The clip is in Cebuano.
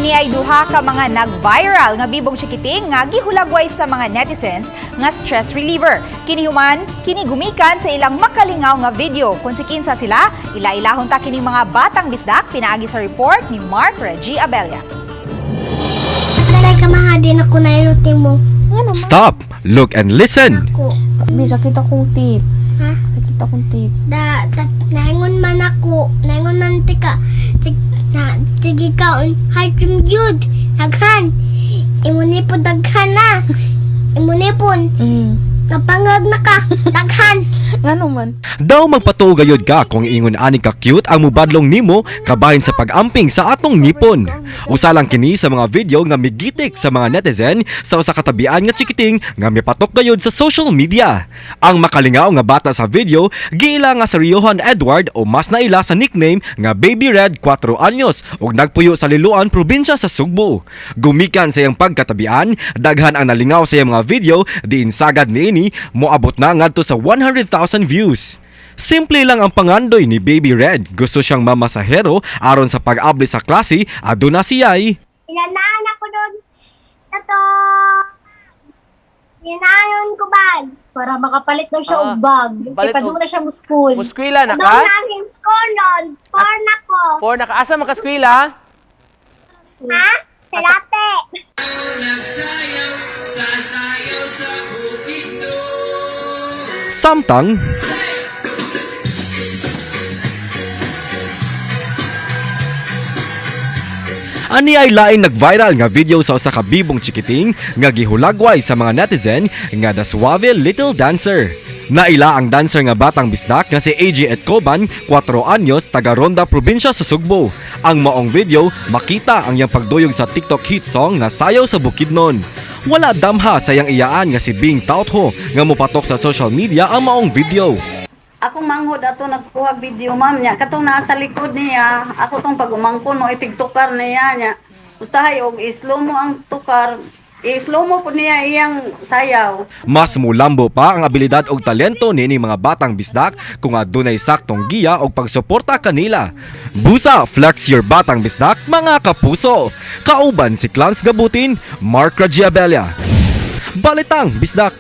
Ani ay duha ka mga nag-viral nga bibong chikiting nga gihulagway sa mga netizens nga stress reliever. Kini human, kini gumikan sa ilang makalingaw nga video. Kung si kinsa sila, ila-ilahon ta kining mga batang bisdak pinaagi sa report ni Mark Reggie Abella. Dalay ka mahadin ako na inuti mo. Stop, look and listen. Ako. Bi, sakit akong teeth. Ha? Sakit akong teeth. Da, da, naingon man ako. Naingon man tika. Sig, na, sige ka, un, high cream yun. Daghan. Imunipon daghan na. Imunipon. Napangag na ka. Daghan. Ngano man? Daw magpatuo gayud ka kung ingon ani ka cute ang mubadlong nimo kabahin sa pag-amping sa atong ngipon. Usa lang kini sa mga video nga migitik sa mga netizen sa usa ka tabian nga chikiting nga mipatok gayud sa social media. Ang makalingaw nga bata sa video giila nga si Riohan Edward o mas naila sa nickname nga Baby Red 4 anyos ug nagpuyo sa Liloan, probinsya sa Sugbo. Gumikan sa iyang pagkatabian, daghan ang nalingaw sa iyang mga video diin sagad niini moabot na ngadto sa 100,000 views. Simple lang ang pangandoy ni Baby Red. Gusto siyang mamasahero aron sa pag-abli sa klase, aduna siya'y Inanaan ako doon. Tato. Inanaan ko bag. Para makapalit daw siya Ah, og bag. palit Kay padung og- na siya mo school. Muskwila na Doon ka? na ang score nun. Four na ko. Four na ka. Asa man ka skwila? Ha? Sa late. Samtang ani ay laing nag-viral nga video sa usa ka bibong chikiting nga gihulagway sa mga netizen nga The Suave Little Dancer. Naila ang dancer nga batang bisdak nga si AJ Etcoban, 4 anyos, taga Ronda, probinsya sa Sugbo. Ang maong video, makita ang iyang pagduyog sa TikTok hit song nga Sayaw sa Bukidnon. Wala damha sa iyang iyaan nga si Bing Tautho nga mopatok sa social media ang maong video. Akong manghod ato nagkuha video, ma'am, niya katong nasa likod niya ako tong pag-umangkon no itigtukar niya niya usahay og i-slow mo ang tukar, i-slow mo po niya iyang sayaw. Mas mulambo pa ang abilidad og talento niini mga batang bisdak kung adunay saktong giya og pagsuporta kanila. Busa, flex your batang bisdak, mga kapuso. Kauban si Clans Gabutin, Mark Ragiabella. Balitang Bisdak.